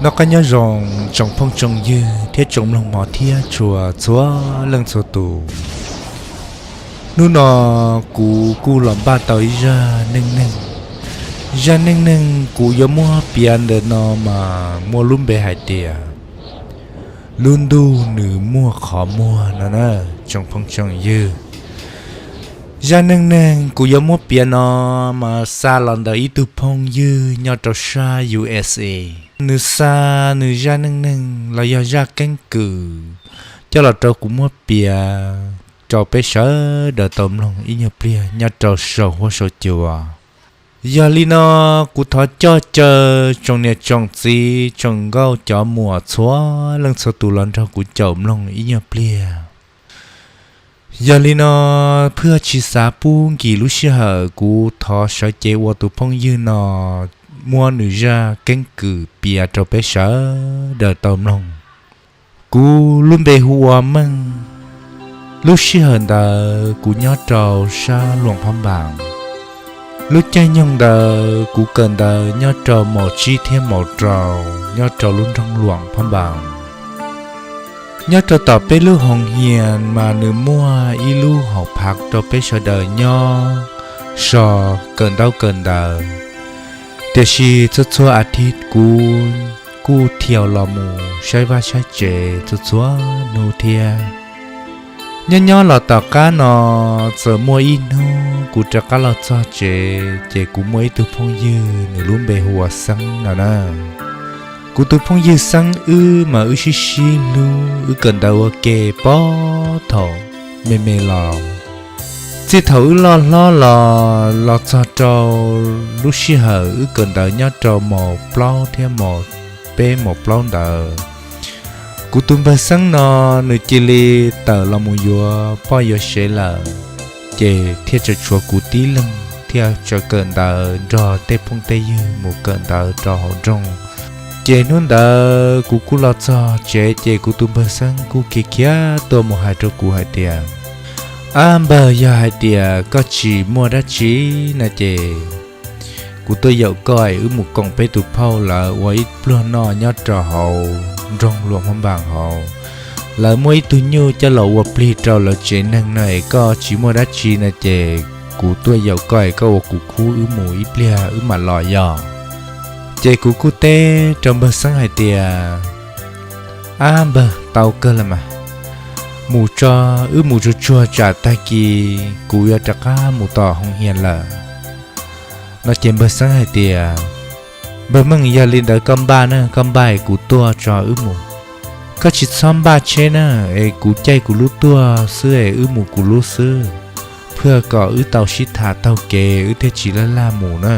Noj qab nyob zoo tsoom phooj tsoom ywg thiab tsoom mloog hmov thiab tshua txhua leej txhua tus. Hnub no kuv kuj los npaj tau ib zaj neej neeg. Zaj neej neeg kuv yuav muab piav ntawm no mas muaj lub npe hais tias lub ntuj nws muaj qhov muag no na, tsoom phooj tsoom ywg. Zaj neej neeg kuv yuav muab piav no mas xa los ntawm ib tug phooj ywg nyob rau sab U S A. Nws xa nws zaj neej neeg los yog zaj keeb kwm coj los rau kuv muab piav rau peb sawv daws tau mloog ib nyuag pliag nyob rau saum huab saum cua. Yog li no, kuv thov coj caw tsoom niam tsoom txiv tsoom nkauj cov muam txhua leej txhua tus los nrog kuv caum mloog ib nyuag pliag. Yog li no, phwj tsis xav pub nkim lub sij hawm, kuv thov sawv cev ua tus phooj ywg no muab nws zaj keeb kwm piav rau peb sawv daws tau mloog. Kuv lub npe hu ua Meej. Lub sij hawm ntawd kuv nyob rau sab Luam Phab Npas. Lub caij nyoog ntawd kuv kawm ntawv nyob rau mos tsib thiab mos rau nyob rau lub nroog Luam Phab Npas. Nyob rau tom peb lub hoos hias mas nws muaj ib lub hauv phav rau peb sawv daws nyob so kawm ntaub kawm ntawv. Tiam sis txhua txhua a thiv kuv kuj thiaus los mus saib vaj saib tsev txhua txhua hnub thiab. Nyob nyob los tom qab no, txawm muaj ib hnub kuv rov qab los txog tsev ces kuv muaj ib tug phooj ywg nws lub npe hu ua Xeeb no na. Kuv tus phooj ywg Xeeb wb mas wb sib sib hlub, wb kawm ntawv ua ke puag thaum me me los. Txij thaum wb loj hlob los los txog rau lub sij hawm wb kawm ntawv nyob rau mos plaub thiab mos peb mos plaub ntawd, kuv tus npawg Xeeb no nws cia li tawm los mus yuav poj yuav sev lawm, ces thiaj tseem tshuav kuv tib leeg thiaj tseem kawm ntawv nrog tej phooj tej ywg mus kawm ntawv rau hauv nroog. Ces hnub ntawd kuv kuj los txog tsev ces kuv tus npawg Xeeb kuj khiav khiav tuaj mus hais rau kuv hais tias, Ab npawg, yog hais tias koj tsis muaj dab tsi no ces kuv tuaj yaum koj es wb mus koom peb tus phauj lawv ua ib pluag noj nyob rau hauv nroog Luam Phab Npas hauv. Lawv muaj ib tug nyuj coj los ua plig rau lawv tsev neeg no es koj tsis muaj dab tsi no ces kuv tuaj yaum koj es koj ua kuv khub wb mus ib pliag wb mam los yog. Ces kuv kuj teb rau npawg Xeeb hais tias, Ab npawg, tau kawg los mas, mus tso, wb mus tsuag tsuag tsam tag kis kuv yuav rov qab mus tom hoos hias lawm. No ces npawg Xeeb hais tias, Npawg Meej, yog li ntawd koj npaj na, koj npaj es kuv tuaj tso wb mus. Koj tsis txhob npaj tsheb na, es kuv caij kuv lub tuaj xwb es wb mus kuv lub xwb, phwj kom wb tau sib tham taug kev wb thiaj tsis laj laj mus na.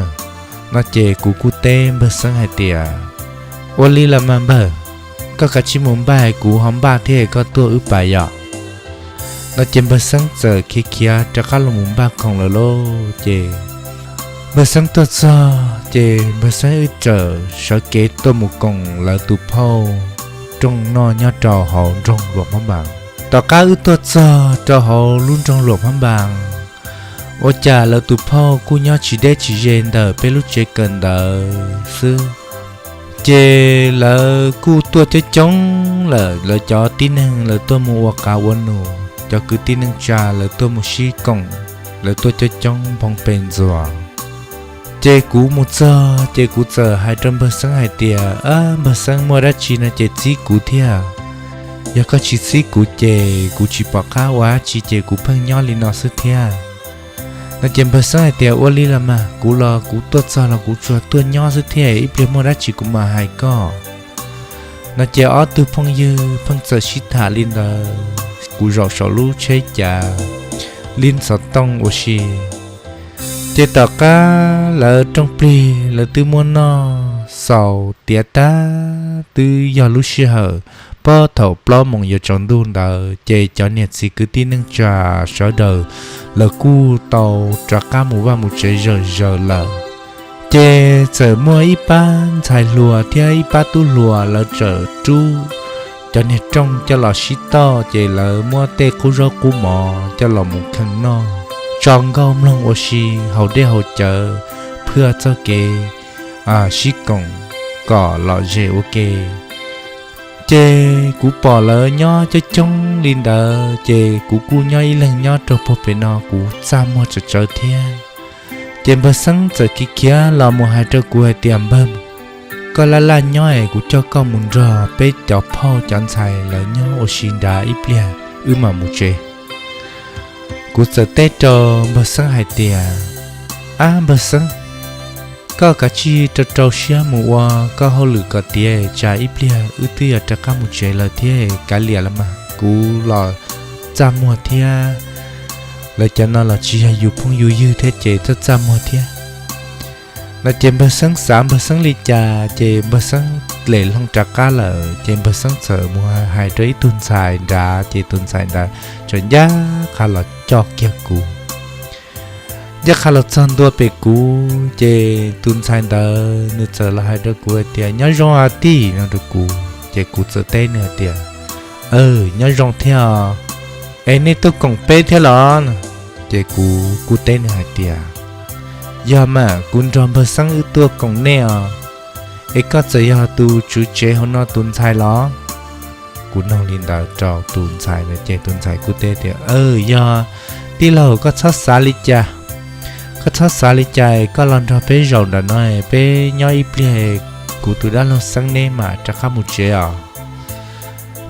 No ces kuv kuj teb npawg Xeeb hais tias, Ua li los mas npawg, koj kav tsij mus npaj es kuv ho npaj thiab koj tuaj wb pais yom. No ces npawg Xeeb txawm khiav khiav rov qab los mus npaj khoom lawm lauj. Ces npawg Xeeb tuaj txog ces npawg Xeeb wb txawm sawv kev tuaj mus koom lawv tus phauj rooj noj nyob rau hauv nroog Luam Phab Npas. Tom qab wb tuaj txog rau hauv lub nroog Luam Phab Npas, ua cas lawv tus phauj kuj nyob tsis deb tsis ze ntawm peb lub tsev kawm ntawv xwb. Ces lawv kuj tuaj coob coob lawm, lawv cov tib neeg lawv tuaj mus ua qav ua num, cov kwv tij neej tsa lawv tuaj mus sib koom, lawv tuaj coob coob nphoo pes ntxuas. Ces kuv mus txog ces kuv txawm hais rau npawg Xeeb hais tias, Ab npawg Xeeb, muaj dab tsi no ces txib kuv thiab. Yog koj tsis txib kuv ces kuv tsis pom qab ua dab tsi ces kuv pheej nyob li no xwb thiab. No ces npawg Xeeb hais tias, Ua li los mas, kuv los kuv tuaj txog los kuv tsuas tuaj nyob xwb thiab, ib pliag muaj dab tsi kuv mam hais koj. No ces ob tug phooj ywg pheej txawm sib tham li ntawd, kuv zaum saum lub tsheb cav li xov tooj ua si. Ces tom qab lawv rooj plig lawv twb muab noj xaus tiav tag, twb yog lub sij hawm puag thaum plaub moos yuav tsaus ntuj ntawd, ces cov niam txiv kwv tij neej tsa sawv daws lawv kuj tau rov qab mus vaj mus tsev zawm zaws lawm. Ces txawm muaj ib pab ntxhais hluas thiab ib pab tub hluas lawv txawm rub cov niag rooj coj los sib toj, ces lawv muab tej qub zaub qub mov coj los mus kheej noj, tso nkauj mloog ua si, haus dej haus cawv, phwj txoj kev sib koom. kom lom zem ua ke. Ces kuv pom lawv nyob coob coob li ntawd ces kuv kuj nyob ib leeg nyob rau puag pem no kuv txaj muag tsawv tsawv thiab. Ces npawg Xeeb txawm khiav khiav los mus hais rau kuv hais tias, Npawg, koj laj laj nyob es kuv coj koj mus nrog peb cov phauj cov ntxhais lawv nyob ua si nrad ib pliag wb mam mus tsev. Kuv txawm teb rau npawg Xeeb hais tias, Ab npawg Xeeb, koj kav tsij rau rau siab mus ua koj hauj lwm kom tiav, tsam ib pliag wb twb yuav rov qab mus tsev lawm thiab, kav liam los mas kuv los txaj muag thiab. Lawv cov no los tsis yog yus phooj yus ywg thiab ces txaj txaj muag thiab. No ces npawg Xeeb xav npawg Xeeb li cas ces npawg Xeeb lem hlo rov qab lawm ces npawg Xeeb txawm mus hais rau ib tug ntxhais nrad ces tus ntxhais ntawd txawm ncaj qha los coj kiag kuv. Ncaj qha los txog ntua pem kuv ces tus ntxhais ntawd nws txawm los hais rau kuv hais tias, Nyob zoo os tij, no rau kuv. Ces kuv txawm teb nws hais tias, Aw, nyob zoo thiab os. Es nej tuaj koom peb thiab los? Ces kuv kuj teb nws hais tias, Yog mas, kuv nrog npawg Xeeb wb tuaj koom nej os. Es koj txawm yog tus tswv tsev hauv no tus ntxhais los? Kuv nug li ntawd rau tus ntxhais na ces tus ntxhais kuj teb tias, Aw, yog, tij laug, koj txhob xav li cas. Koj txhob xav li cas, koj los nrog peb zaum nram no, peb nyob ib pliag, kuv tus dab laug Xeeb neb mam rov qab mus tsev os.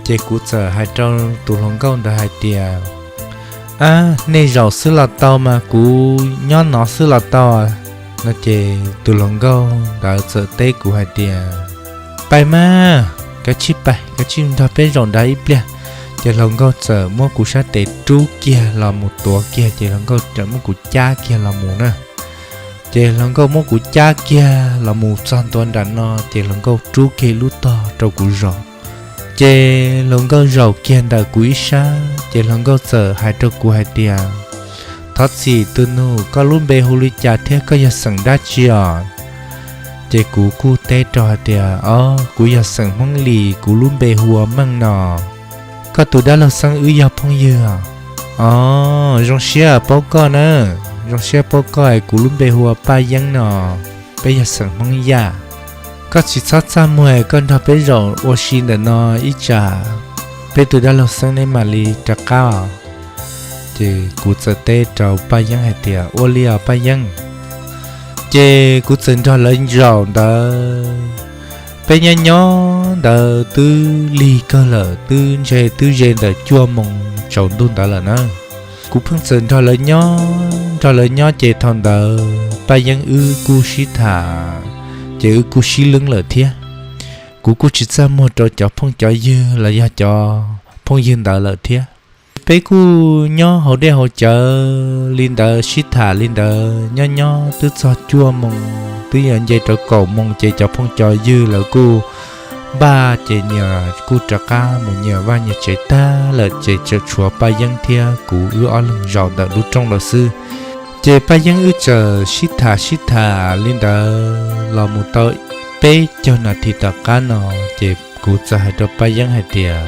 Ces kuv txawm hais rau tus hluas nkauj ntawd hais tias, Ab, nej zaum xwb los tau mas kuv nyob no xwb los tau. No ces tus hluas nkauj ntawd txawm teb kuv hais tias, Pais mas, kav tsij pais, kav tsij nrog peb zaum nrad ib pliag. Ces hluas nkauj txawm muab kuv sab tes rub kiag los mus tuav kiag ces hluas nkauj txawm muab kuv cab kiag los mus na. Ces hluas nkauj muab kuv cab kiag los mus txog ntua nram no ces hluas nkauj rub kiag lub tog rau kuv zaum. Ces hluas nkauj zaum kiag ntawm kuv ib sab ces hluas nkauj txawm hais rau kuv hais tias, Thov txim tus nus, koj lub npe hu li cas thiab koj yog xeem dab tsi os? Ces kuv kuj teb rau hais tias, Os, kuv yog xeem Hmoob Lis, kuv lub npe hu ua Meej no. Koj tus dab laug Xeeb wb yog phooj ywg os. Os, zoo siab paub koj na, zoo siab paub koj es kuv lub npe hu ua Paj Yeeb no, peb yog xeem Hmoob Yaj. Koj tsis txhob txaj muag, koj nrog peb zaum ua si ntawm no ib tsam peb tus dab laug Xeeb neb mam li rov qab os. Ces kuv txawm teb rau Paj Yeeb hais tias, Ua li os Paj Yeeb. Ces kuv txawm nrog lawv zaum ntawd. Peb nyob nyob ntawd twb lig kawg lawm, twb ntshe twb ze ntawm cuaj moos tsaus ntuj ntawd lawm na. Kuv pheej txawm nrog lawv nyob, nrog lawv nyob ces thaum ntawd Paj Yeeb wb kuj sib tham, ces wb kuj sib leeb lawm thiab. Kuv kuj tsis txaj muag rau cov phooj cov ywg los yog cov phooj ywg ntawd lawm thiab. Peb kuj nyob hauv dej hauv cawv li ntawd, sib tham li ntawd, nyob nyob twb txog cuaj moos, twb yuav nce rau kaum moos ces cov phooj cov ywg lawv kuj npaj ces nyias kuj rov qab mus nyias vaj nyias tsev tag lawm ces tseem tshuav Paj Yeeb thiab kuv wb ob leeg zaum ntawm lub rooj lawm xwb. Ces Paj Yeeb wb txawm sib tham sib tham li ntawd los mus tau peb caug nas this tom qab no, ces kuv txawm hais rau Paj Yeeb hais tias,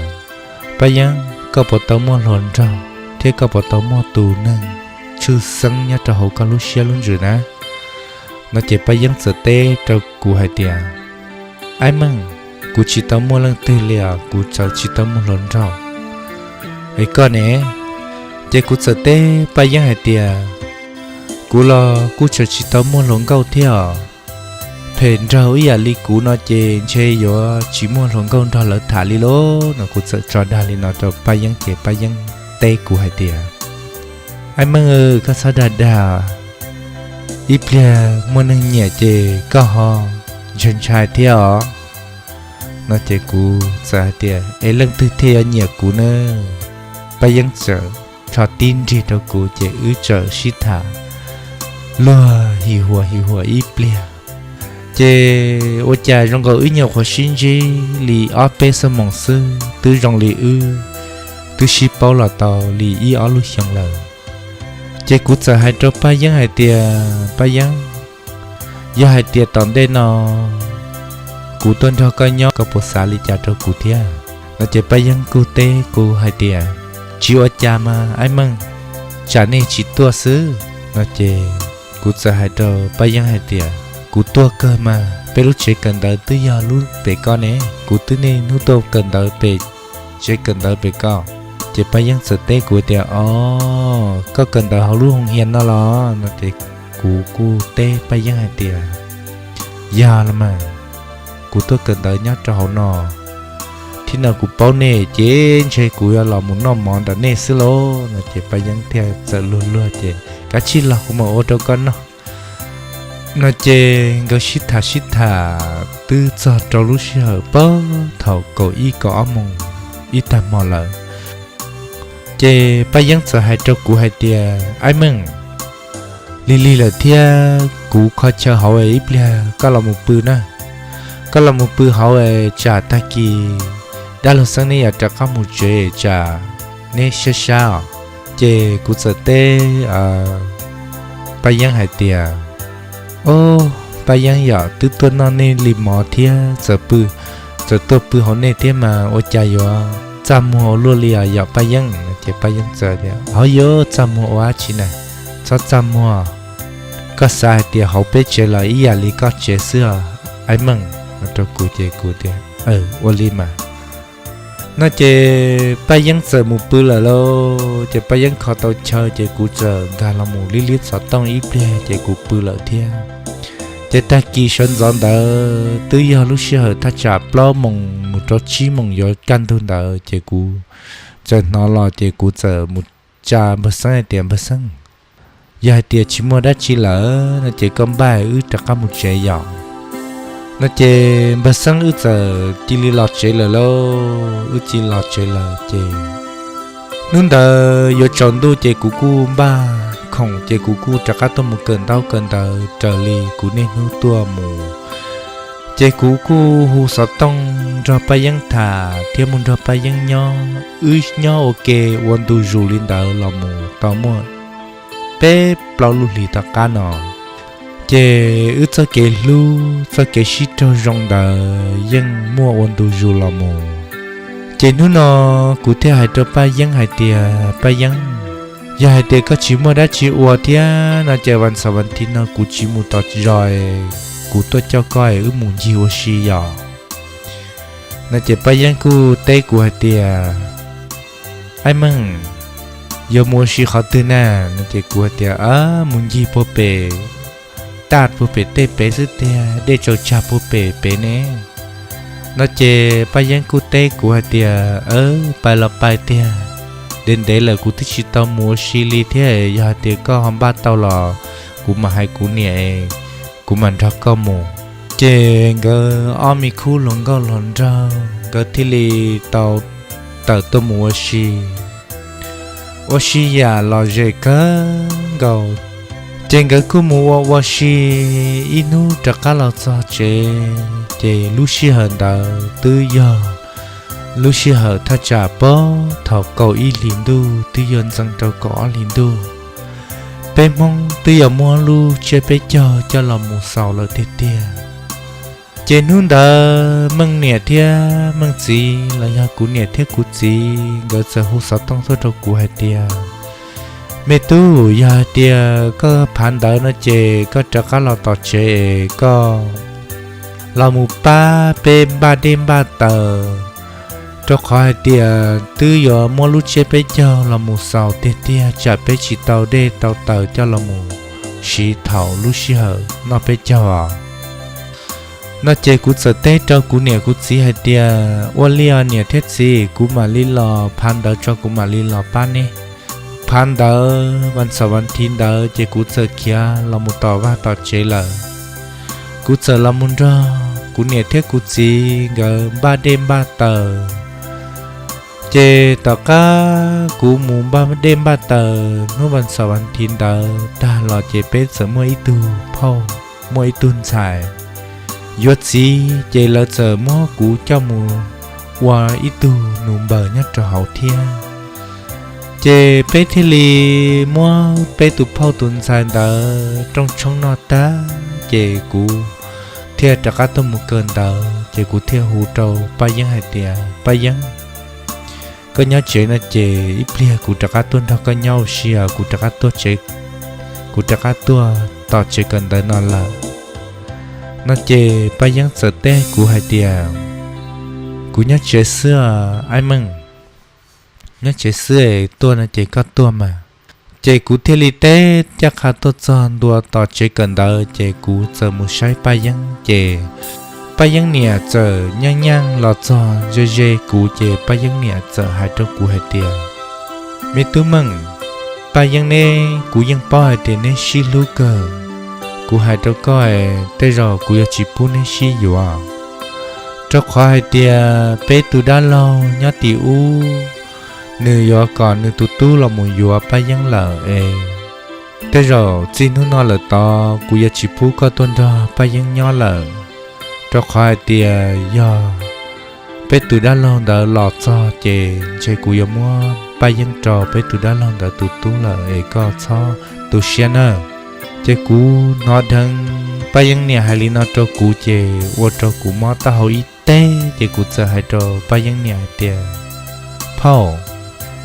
Paj Yeeb, koj puas tau muaj hluas nraug thiab koj puas tau muaj tus neeg tshwj xeeb nyob rau hauv koj lub siab lub ntsws na? No ces Paj Yeeb txawm teb rau kuv hais tias, Aib Meej, kuv tsis tau muaj leej twg li os, kuv txawm tsis tau muaj hluas nraug. Es koj ne? Ces kuv txawm teb Paj Yeeb hais tias, Kuv los kuj txawm tsis tau muaj hluas nkauj thiab os. Phem nraug ib yam li kuv no ces ntshe yuav tsis muaj hluas nkauj nrog lawv tham li lauj. No kuv txawm tso dag li no rau Paj Yeeb ces Paj Yeeb teb kuv hais tias, Aib Meej, koj txhob dag dag, ib pliag muaj neeg nyiam ces koj ho ntshai ntshai thiab os. No ces kuv txawm hais tias, Es leej twg thiaj yuav nyiam kuv na? Paj Yeeb txawm rho tib nrig rau kuv ces wb txawm sib tham luag hi huas hi huas ib pliag. Ces ua cas zoo nkaus wb nyuam qhuav sib ntsib li ob peb xuab moos xwb twb zoo li wb twb sib paub los tau li ib ob lub xyoo lawm. Ces kuv txawm hais rau Paj Yeeb hais tias, Paj Yeeb, yog hais tias tom ntej no kuv tuaj nrog koj nyob koj puas xav li cas rau kuv thiab? No ces Paj Yeeb kuj teb kuv hais tias, Tsis ua cas mas Aib Meej, tsam nej tsis tuaj xwb. No ces kuv txawm hais rau Paj Yeeb hais tias, Kuv tuaj kawg mas, peb lub tsev kawm ntawv twb yog lub pem ko ne, kuv twb niaj hnub tuaj kawm ntawv pem tsev kawm ntawv pem ko. Ces Paj Yeeb txawm teb kuv tias, Os, koj kawm ntawv hauv lub hoo hias no los? No ces kuv kuj teb Paj Yeeb hais tias, Yog los mas, kuv tuaj kawm ntawv nyob rau hauv no. Thib no kuv paub nej ces ntshe kuv yuav los mus noj mov nram nej xwb lauj. No ces Paj Yeeb thiaj txawm luag luag ces, Kav tsij los, kuv mam ua rau koj noj. No ces nkawd sib tham sib tham twb txog rau lub sij hawm pab thaum kaum ib kaum ob moos ib tag hmo lawm. Ces Paj Yeeb txawm hais rau kuv hais tias, Aib Meej, lig lig lawm thiab kuv kho chaw hauv es ib pliag koj los mus pw na. Koj los mus pw hauv es tsam tag kis dab laug Xeeb neb yuav rov qab mus tsev tsam neb sab sab os. Ces kuv txawm teb Paj Yeeb hais tias, Ob, Paj Yeeb yom, twb tuaj noj nej li mov thiab txawm pw, txawm tuaj pw hauv nej thiab mas ua cas yuav txaj muag ua luaj li os yom Paj Yeeb? Ces Paj Yeeb txawm tias, Hov, yuav txaj muag ua dab tsi na? Txhob txaj muag. Koj xav hais tias hauv peb tsev los ib yam li koj tsev xwb os Aib Meej? No rau kuv ces kuv tias, Ua li mas. No ces Paj Yeeb txawm mus pw lawm lauj. Ces Paj Yeeb kho tau chaw ces kuv txawm nkag los mus lib lib xov tooj ib pliag ces kuv pw lawm thiab. Ces tag kis sawv ntxov ntawd twb yog lub sij hawm thaj tsam plaub moos mus rau tsib moos yuav kaj ntug ntawd ces kuv txawm hnov los ces kuv txawm mus tsa Npawg Xeeb hais tias, Npawg Xeeb, yog hais tias tsis muaj dab tsi lawm no ces koj npaj wb rov qab mus tsev yom? No ces Npawg Xeeb wb txawm cia li los tsev lawm lauj. Wb cia li los tsev lawm ces hnub ntawd yuav tsaus ntuj ces kuv kuj npaj khoom ces kuv kuj rov qab tuaj mus kawm ntaub kawm ntawv raws li kuv niaj hnub tuaj mus. Ces kuv kuj hu xov tooj nrog Paj Yeeb tham thiab mus nrog Paj Yeeb nyob, wb nyob ua ke ua ntu zus li ntawd los mus tau muaj peb plaub lub hlis tom qab no. Ces wb txoj kev hlub txoj kev sib raug zoo ntawd yeej muaj ua ntu zus los mus. Ces hnub no kuv thiaj hais rau Paj Yeeb hais tias, Paj Yeeb, yog hais tias koj tsis muaj dab tsi ua thiab no ces vas xaum vas thiv no kuv tsis mus tom zos, kuv tuaj coj koj es wb mus ncig ua si yom? No ces Paj Yeeb kuj teb kuv hais tias, Aib Meej, yuav mus ua si qhov twg na? No ces kuv hais tias, Mus ncig puag pem, taj puag pem tej pem xwb tiag, dej tsaus tsag puag pem pem ne. No ces Paj Yeeb kuj teb kuv hais tias, Pais los pais tiag, ntev ntev lawm kuv twb tsis tau mus ua si li thiab, yog hais tias koj ho npaj tau los kuv mam hais kuv niam, kuv mam nrog koj mus. Ces nkawd ob me khub hluas nkauj hluas nraug nkawd thiaj li tau tawm tuaj mus ua si, ua si yam lom zem kawg nkaus. Ces nkawd kuj mus ua ua si ib hnub rov qab los txog tsev, ces lub sij hawm ntawd twb yog lub sij hawm thaj tsam pab thaum kaum ib hlis ntuj twb yuav ntxeev rau kaum ob hlis ntuj. Peb Hmoob twb yuav muab lub tsiab peb caug coj los mus xaus lawm tiag tiag. Ces hnub ntawd Meej niam thiab Meej txiv los yog kuv niam thiab kuv txiv nkawd txawm hu xov tooj tuaj rau kuv hais tias, Me tub, yog hais tias koj phav ntawv no ces koj rov qab los tom tsev es koj los mus pab peb npaj dej npaj taws, rau qhov hais tias twb yuav muab lub tsiab peb caug los mus xaus tiag tiag tsam peb tsis tau dej tau taws coj los mus siv thaum lub sij hawm noj peb caug os. No ces kuv txawm teb rau kuv niam kuv txiv hais tias, Ua li os niam thiab txiv, kuv mam li los phav ntawv tso kuv mam li los pab neb. Phav ntawv vas xaum vas thiv ntawd ces kuv txawm khiav los mus tom vaj tom tsev lawm. Kuv txawm los mus nrog kuv niam thiab kuv txiv nkawd npaj dej npaj taws. Ces tom qab kuv mus npaj dej npaj taws hnub vas xaum vas thiv ntawd tag los ces peb txawm muaj ib tug phauj, muaj ib tug ntxhais yuav txiv, ces lawv txawm muab kuv coj mus ua ib tug nus npaws nyob rau hauv thiab. Ces peb thiaj li muab peb tus phauj tus ntxhais ntawd rooj tshoob noj tag, ces kuv thiaj rov qab tuaj mus kawm ntawv, ces kuv thiaj hu rau Paj Yeeb hais tias, Paj Yeeb, koj nyob tsev no ces ib pliag kuv rov qab tuaj nrog koj nyob ua si os, kuv rov qab tuaj tsev, kuv rov qab tuaj tom tsev kawm ntawv no lawm. No ces Paj Yeeb txawm teb kuv hais tias, kuv nyob tsev xwb, Aib Meej, nyob tsev xwb es tuaj no ces koj tuaj mas. Ces kuv thiaj li teb ncaj qha tuaj txog ntua tom tsev kawm ntawv ces kuv txawm mus saib Paj Yeeb ces Paj Yeeb niam txawm nyeej nyeej los txog ze ze kuv ces Paj Yeeb niam txawm hais rau kuv hais tias, me tub Meej, Paj Yeeb neb kuv yeej paub hais tias neb sib hlub kawg. Kuv hais rau koj es tej zaum kuv yuav tsis pub neb sib yuav, rau qhov hais tias peb tus dab laug nyob tim ub, nws yuav kom nws tus tub los mus yuav Paj Yeeb lawm es tej zaum txij hnub no lawm tod kuv yuav tsis pub koj tuaj nrog Paj Yeeb nyob lawm, rau qhov hais tias yog peb tus dab laug ntawd los txog ces ntshe kuv yuav muab Paj Yeeb rau peb tus dab laug ntawd tus tub lawm es koj txhob tu siab nawb. Ces kuv hnov dheev Paj Yeeb niam hais li no rau kuv ces ua rau kuv mob taub hau ib teg ces kuv txawm hais rau Paj Yeeb niam hais tias, phauj,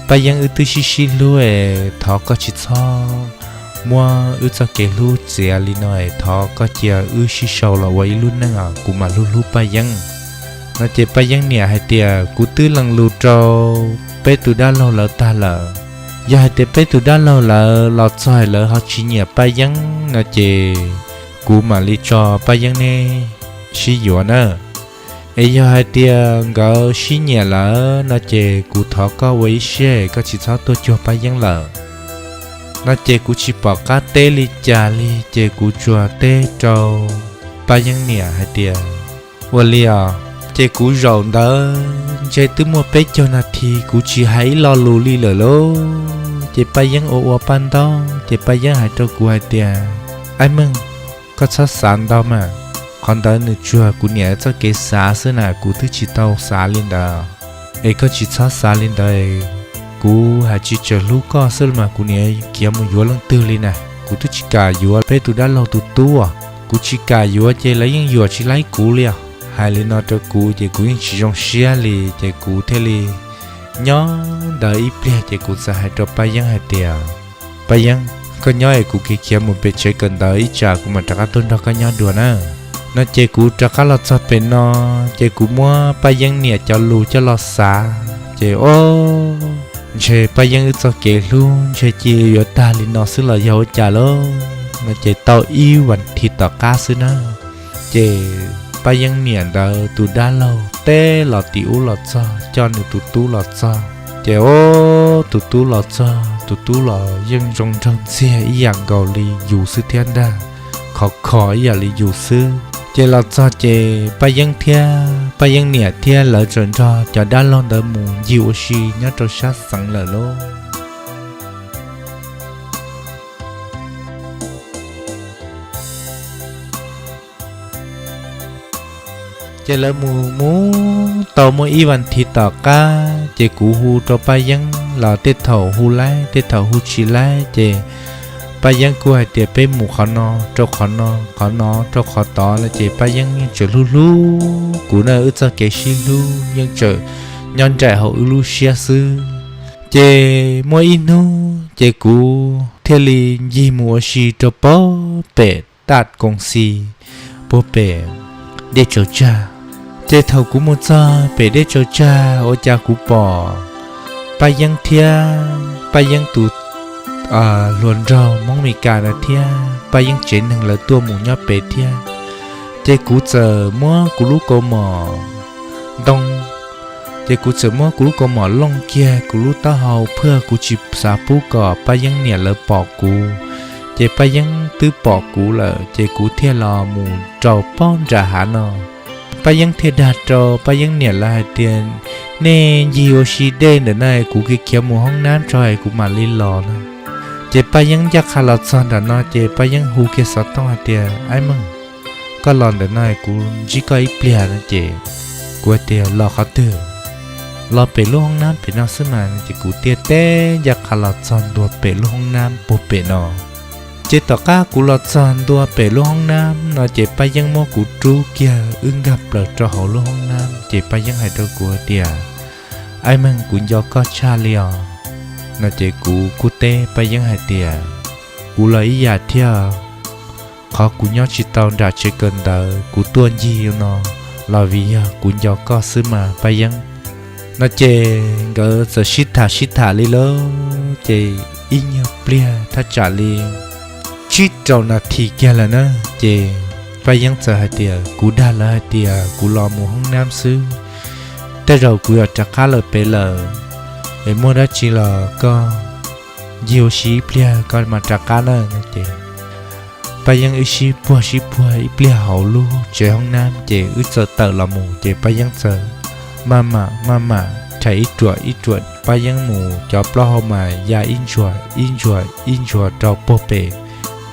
Paj Yeeb wb twb sib sib hlub es thov koj tsis txhob muab wb txoj kev hlub txiav li no es thov koj cia wb sib sau los ua ib lub neej os, kuv mam hlub hlub Paj Yeeb. No ces Paj Yeeb niam hais tias, kuv twb lees lus rau peb tus dab laug lawv tag lawm, yog hais tias peb tus dab laug lawv los txog lawv ho tsis nyiam Paj Yeeb no ces kuv mam li tso Paj Yeeb neb sib yuav na. Es yog hais tias nkawd sib nyiam lawm no ces kuv thov koj ua ib siab koj tsis txhob tuaj cuag Paj Yeeb lawm. No ces kuv tsis pom qab teb li cas li ces kuv tsuas teb rau Paj Yeeb niam hais tias, ua li os. Ces kuv zaum ntawd ntshe twb muaj peb caug nas this kuv tsis hais ib lo lus li lawm lauj. Ces Paj Yeeb ua ua paj ntaub ces Paj Yeeb hais rau kuv hais tias, Aib Meej, koj txhob xav ntau mas. Qhov ntawd nws tsuas kuv niam txoj kev xav xwb na, kuv twb tsis tau xav li ntawd. Es koj tsis txhob xav li ntawd, kuv hais tsis txawm hlub koj xwb los mas kuv niam khiav mus yuav leej twg li na. Kuv twb tsis kam yuav peb tus dab laug tus tub, kuv tsis kam yuav ces lawv yeej yuam tsis laib kuv li os. Hais li no rau kuv ces kuv yeej tsis zoo siab li ces kuv thiaj li nyob ntawd ib pliag ces kuv txawm hais rau Paj Yeeb hais tias, Paj Yeeb, koj nyob es kuv khiav khiav mus pem tsev kawm ntawv ib tsam kuv mam rov qab tuaj nrog koj nyob dua na. No ces kuv rov qab los txog pem no, ces kuv muab Paj Yeeb niam cov lus coj los xav, ces o, ntshe Paj Yeeb wb txoj kev hlub ntshe cia yuav tag li no xwb los yog ua cas lauj. No ces tau ib vas thiv tom qab xwb na, ces Paj Yeeb niam ntawd tus dab laug teb los tim ub los txog coj nws tus tub los txog, ces o, tus tub los txog tus tub los yeej zoo nraug ntxiag ib yam nkaus li yus xwb thiab ntag, khov kho ib yam li yus xwb. Ces los txog ces Paj Yeeb thiab Paj Yeeb niam thiab lawv txawm nrog cov dab laug ntawd mus ncig ua si nyob rau sab xeev lawm lauj. Ces lawv mus mus tau muaj ib vas thiv tom qab ces kuv hu rau Paj Yeeb los tej thaum hu laib tej thaum hu tsis laib ces Paj Yeeb kuj hais tias peb mus qhov no rau qhov no, qhov no rau qhov tod lawm ces Paj Yeeb yeej tseem hlub hlub kuv na, wb txoj kev sib hlub yeej tseem nyob nraim hauv wb lub siab xwb. Ces muaj ib hnub ces kuv thiaj li ncig mus ua si rau pag pem taj koos xis puag pem dej tsaws tsag. Ces thaum kuv mus txog pem dej tsaws tsag ua cas kuv pom Paj Yeeb thiab Paj Yeeb tus hluas nraug Hmoob Mes Kas na thiab Paj Yeeb tsev neeg lawv tuaj mus nyob pem thiab. Ces kuv txawm muab kuv lub kaus mom ntoo, ces kuv txawm muab kuv lub kaus mom looj kiag kuv lub taub hau phaj, kuv tsis xav pub kom Paj Yeeb niam lawv pom kuv. Ces Paj Yeeb twb pom kuv lawm ces kuv thiaj los mus rau pag nram hav no. Paj Yeeb thiaj dag rau Paj Yeeb niam lawv hais tias, nej ncig ua si dej ntawm no, kuv khiav khiav mus hoob nab tso es kuv mam li los na. Ces Paj Yeeb ncaj qha los txog nram no ces Paj Yeeb hu kiag xov tooj hais tias, Aib Meej, koj los ntawm no kuv ntsib koj ib pliag no ces kuv hais tias, los qhov twg? Los pem lub hoob nab pem no xwb mas. Ces kuv thiaj teb ncaj qha los txog ntua pem lub hoob nab puag pem no. Ces tom qab kuv los txog ntua pem lub hoob nab no ces Paj Yeeb muab kuv rub kiag wb nkag plaws rau hauv lub hoob nab ces Paj Yeeb hais rau kuv hais tias, Aib Meej, kuv nco koj tshaj li os. No ces kuv kuj teb Paj Yeeb hais tias, kuv los ib yam thiab. qhov kuv nyob tsis tau nram tsev kawm ntawv kuv tuaj ncig no los vim yog kuv nco koj xwb mas Paj Yeeb. No ces nkawd txawm sib tham sib tham li lawm ces ib nyuag pliag thaj tsam li tsib rau nas this kiag lawm na, ces Paj Yeeb txawm hais tias, kuv dag lawv hais tias kuv los mus hoob nab xwb, tej zaum kuv yuav rov qab lawm pem lawm, es muaj dab tsi los koj ncig ua si ib pliag koj mam rov qab na. Ces Paj Yeeb wb sib puag sib puag ib pliag hauv lub tsev hoob nab ces wb txawm tawm los mus ces Paj Yeeb txawm maj mam maj mam rhais ib ruam ib ruam Paj Yeeb mus, cov plaub hau mas ya ib ntsuag ib ntsuag ib ntsuag rau puag pem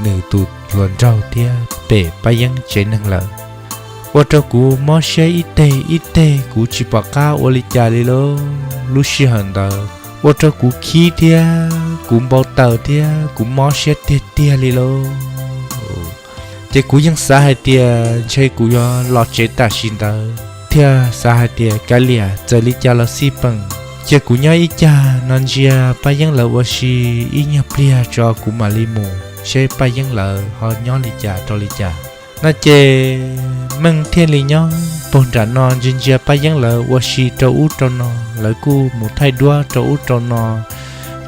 nws tus hluas nraug thiab pem Paj Yeeb tsev neeg lawm. Ua rau kuv mob siab ib teg ib teg, kuv tsis pom qab ua li cas li lauj. Lub sij hawm ntawd ua rau kuv khib thiab kuv npau taws thiab kuv mob siab tiag tiag li lauj. Ces kuv yeej xav hais tias ntshe kuv yuav los tsev tam sim ntawd thiab xav hais tias kav liam, txawm li cas los xij peem, cia kuv nyob ib cag no ntsia Paj Yeeb lawv ua si ib nyuag pliag tso kuv mam li mus seb Paj Yeeb lawv ho nyob li cas rau li cas. No ces Meej thiaj li nyob puag nram no ntsia ntsia Paj Yeeb lawv ua si rau ub rau no, lawv kuj mus thaij duab rau ub rau no.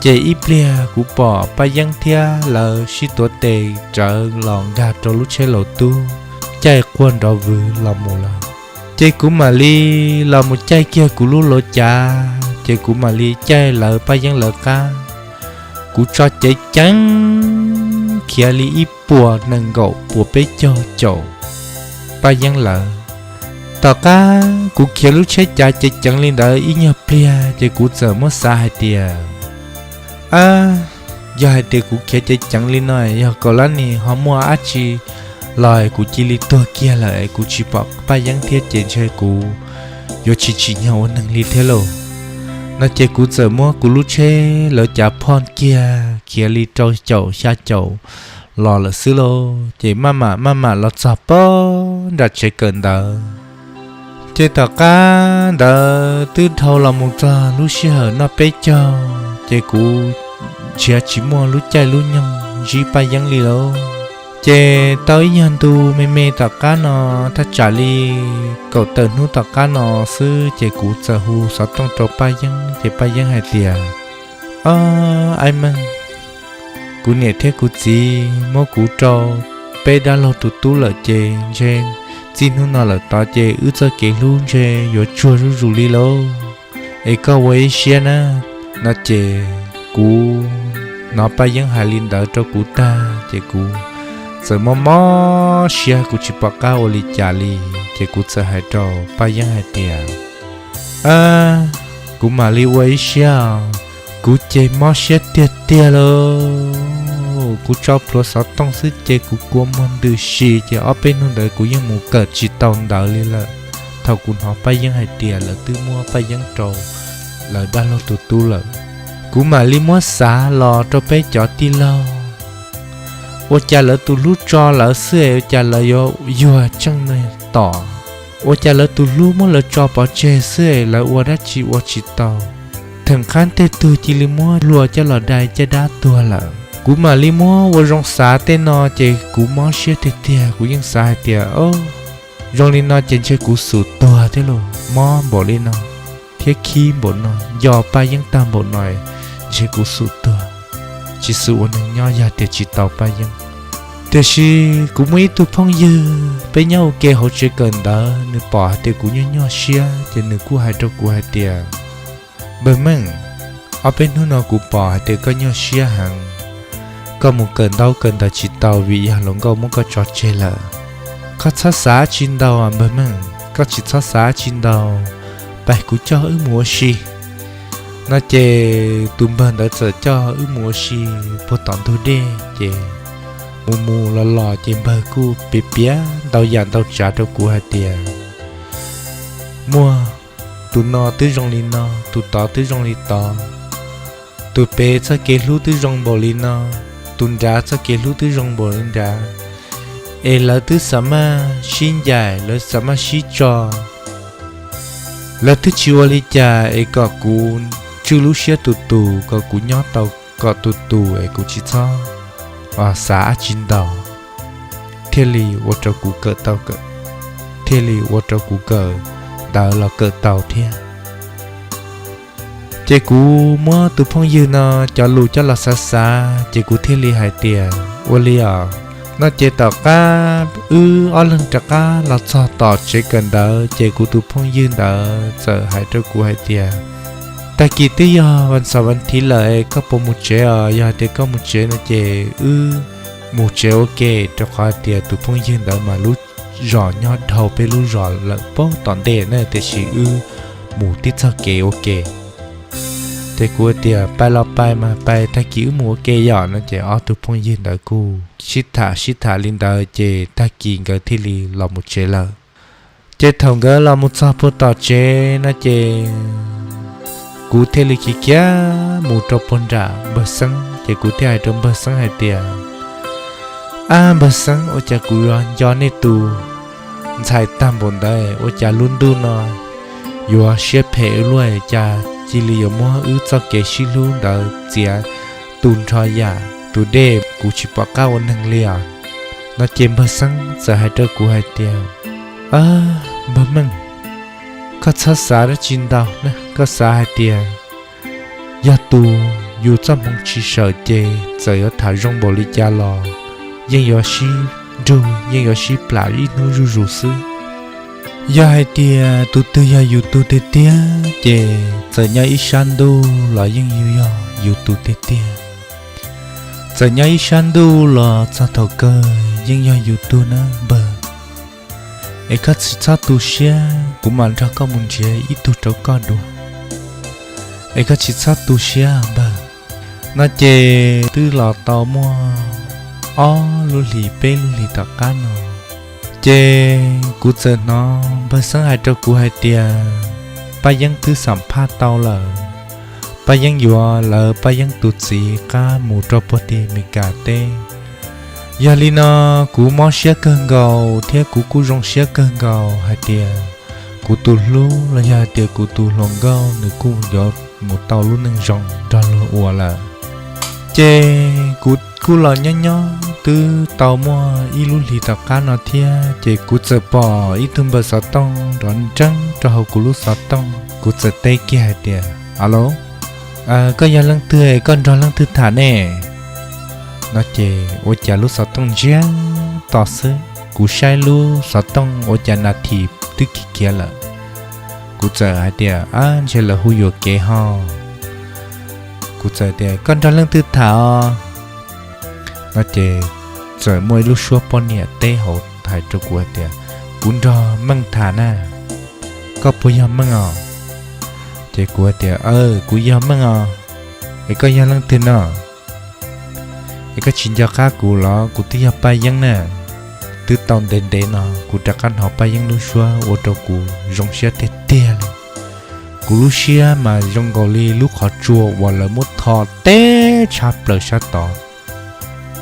Ces ib pliag kuv pom Paj Yeeb thiab lawv sib tuav tes rawv los nkag rau lub tsheb laus tub, caij quaj nrov vwg los mus lawm. Ces kuv mam li los mus caij kiag kuv lub laus cav, ces kuv mam li caij lawv Paj Yeeb lawv qab. Kuv tso ceev ceev khiav li ib puas nees nkaum puas peb caug caum Paj Yeeb lawv. Tom qab kuv khiav lub tsheb cav ceev ceev li ntawd ib nyuag pliag ces kuv txawm muab xav hais tias, ab, yog hais tias kuv khiav ceev ceev li no, yog Kaum Lab Nis ho muaj dab tsi los kuv cia li tuag kiag lawm es kuv tsis pom Paj Yeeb thiab ces ntshe kuv yuav tsis tsim nyog ua neeg li thiab lauj. No ces kuv txawm muab kuv lub tsheb lawv cav phoj kiag khiav li rau caum xya caum los lawm xwb lauj. Ces maj mam maj mam los txog pag nram tsev kawm ntawv. Ces tom qab ntawd twb dhau los mus txog lub sij hawm noj peb caug, ces kuv nrhiav tsis muaj lub caij lub nyoog ntsib Paj Yeeb li lauj. Ces tau ib nyuag ntu me me tom qab no, thaj tsam li kaum tawm hnub tom qab no xwb, ces kuv txawm hu xov tooj rau Paj Yeeb, ces Paj Yeeb hais tias, Ob, Aib Meej, kuv niam thiab kuv txiv muab kuv rau peb dab laug tus tub lawm ces ntshe txij hnub no lawm tod ces wb txoj kev hlub ntshe yuav tsuag zuj zus li lauj, es koj ua ib siab na. No ces kuv hnov Paj Yeeb hais li ntawd rau kuv tag ces kuv txawm mob mob siab, kuv tsis pom qab ua li cas li. Ces kuv txawm hais rau Paj Yeeb hais tias, Ab, kuv mam li ua ib siab os, kuv ces mob siab tiag tiag lauj. Kuv tso plhuav xov tooj xwb ces kuv kua muag ntws si, ces ob peb hnub ntawd kuv yeej mus kawm tsis tau ntawv li lawm. Thaum kuv hnov Paj Yeeb hais tias lawv twb muab Paj Yeeb rau lawv dab laug tus tub lawm, kuv mam li muab xav los rau peb cov tij laug, ua cas lawv tus hlub tso lawv xwb es ua cas lawv yuav yuag tseej neeg tom? Ua cas lawv tus hlub muab lawv tso pov tseg xwb es lawv ua dab tsi ua tsis tau? Theem qab tej tug cia li muab hlua coj los dai caj dab tuag lawm. Kuv mam li muab ua zoo xav tej no ces kuv mob siab tiag tiag, kuv yeej xav hais tias, Ob, zoo li no ces ntshe kuv xum tuag thiab lauj, mob npaum li no thiab khib npaum no, nco Paj Yeeb tag npaum no, ntshe kuv xum tuag, tsis xum ua neeg nyob yog tias tsis tau Paj Yeeb. Tiam sis kuv muaj ib tug phooj ywg peb nyob ua ke hauv tsev kawm ntawv, nws pom hais tias kuv nyuaj nyuaj siab ces nws kuj hais rau kuv hais tias, Npawg Meej, ob peb hnub no kuv pom hais tias koj nyuaj siab heev, koj mus kawm ntaub kawm ntawv tsis tau vim yog hluas nkauj muab koj tso tseg lawm. Koj txhob xav dab tsi ntau Npawg Meej, koj tsis txhob xav dab tsi ntau, pab kuv coj wb mus ua si. No ces tus npawg ntawd txawm coj wb mus ua si puag tom ntug dej ces mus mus los los ces npawg kuj piav piav ntau yam ntau tsav rau kuv hais tias, muaj tus no twb zoo li no, tus tod twb zoo li tod, tus pem txoj kev hlub twb zoo npaum li no, tus nrad txoj kev hlub twb zoo npaum li nrad, es lawv twb xav maj sib ncaim, lawv xav maj sib tso, lawv twb tsis ua li cas es kom kuv tswj lub siab tus tus, kom kuv nyob tau kom tus tus es kuv tsis txhob xav dab tsi ntau. thiaj li ua rau kuv kawm tau, thiaj li ua rau kuv kawm ntawv los kawm tau thiab. Ces kuv muab tus phooj ywg no cov lus coj los xav xav ces kuv thiaj li hais tias, ua li os, no ces tom qab wb ob leeg rov qab los txog tom tsev kawm ntawv ces kuv tus phooj ywg ntawd txawm hais rau kuv hais tias, tag kis twb yog vas xaum vas thiv lawm es koj puas mus tsev os? Yog hais tias koj mus tsev no ces wb mus tsev ua ke, rau qhov tias tus phooj ywg ntawd mas lub zos nyob dhau peb lub zos lawm puag tom ntej na, tiam sis wb mus tib txoj kev ua ke. Ces kuv tias, pais los pais mas pais, tag kis wb mus ua ke yom no ces ob tug phooj ywg ntawd kuj sib tham sib tham li ntawd ces tag kis nkawd thiaj li los mus tsev lawm. Ces thaum nkawd los mus txog puag tom tsev no ces kuv thiaj li khiav khiav mus rau puag nram npawg Xeeb, ces kuv thiaj hais rau npawg Xeeb hais tias, ab npawg Xeeb, ua cas kuv yuav nco nej tus ntxhais tag npaum ntawd, ua cas lub ntuj no yuav siab phem ua luaj, cas cia li yuav muab wb txoj kev sib hlub ntawd txiav tu nrho yam tus dej, kuv tsis pom qab ua neeg li os. No ces npawg Xeeb txawm hais rau kuv hais tias, npawg Meej, koj txhob xav dab tsi ntau na, koj xav hais tias yog tus yus txoj hmoov tsis sawm ces txawm yuav tham zoo npaum li cas los yeej yuav sib nrug, yeej yuav sib plam ib hnub zuj zus xwb. Yog hais tias tus twg yog yus tug tiag tiag ces txawm nyob ib sab ntuj los yeej yog yus tug tiag tiag. Txawm nyob ib sab ntuj los txog thaum kawg yeej yog yus tug na npawg. Es koj tsis txhob tu siab, kuv mam nrog koj mus nrhiav ib tug rau koj dua. Es koj tsis txhob tu siab npawg. No ces twb los tau muaj ob lub hlis peb lub hlis tom qab no, ces kuv txawm hnov npawg Xeeb hais rau kuv hais tias Paj Yeeb twb xam phaj tau lawm, Paj Yeeb yuav lawv Paj Yeeb tus txiv qab mus rau puag tim Meskas teb. Yog li no kuv mob siab kawg nkaus thiab kuv kuj zoo siab kawg nkaus hais tias kuv tus hlub los yog hais tias kuv tus hluas nkauj nws kuj yuav mus tau lub neej zoo nrog luag ua lawm. Ces kuv kuj los nyob nyob twb tau muaj ib lub hlis tom qab no thiab ces kuv txawm pom ib tug npawg xov tooj nrov nreeb rau hauv kuv lub xov tooj. Kuv txawm teb kiag hais tias, alo, koj yog leej twg, koj nrog leej twg tham ne? No ces ua cas lub xov tooj ntsiag to xwb, kuv saib lub xov tooj ua cas nas this twb khiav khiav lawm. Kuv txawm hais tias, ab ntshe lawv hu yuam kev ho. Kuv txawm tias, koj nrog leej twg tham os? No ces txawm muaj ib lub suab poj niam teb hauv hais rau kuv hais tias, kuv nrog Meej tham na, koj puas yog Meej os? Ces kuv hais tias, kuv yog Meej os. Es koj yog leej twg no? Es koj tsis nco qab kuv los? Kuv twb yog Paj Yeeb na. Twb tau ntev ntev no kuv rov qab hnov Paj Yeeb lub suab ua rau kuv zoo siab tiag tiag li. Kuv lub siab mas zoo nkaus li lub qhov tsua uas lawv muab tho teb tshaj plaws sab tod.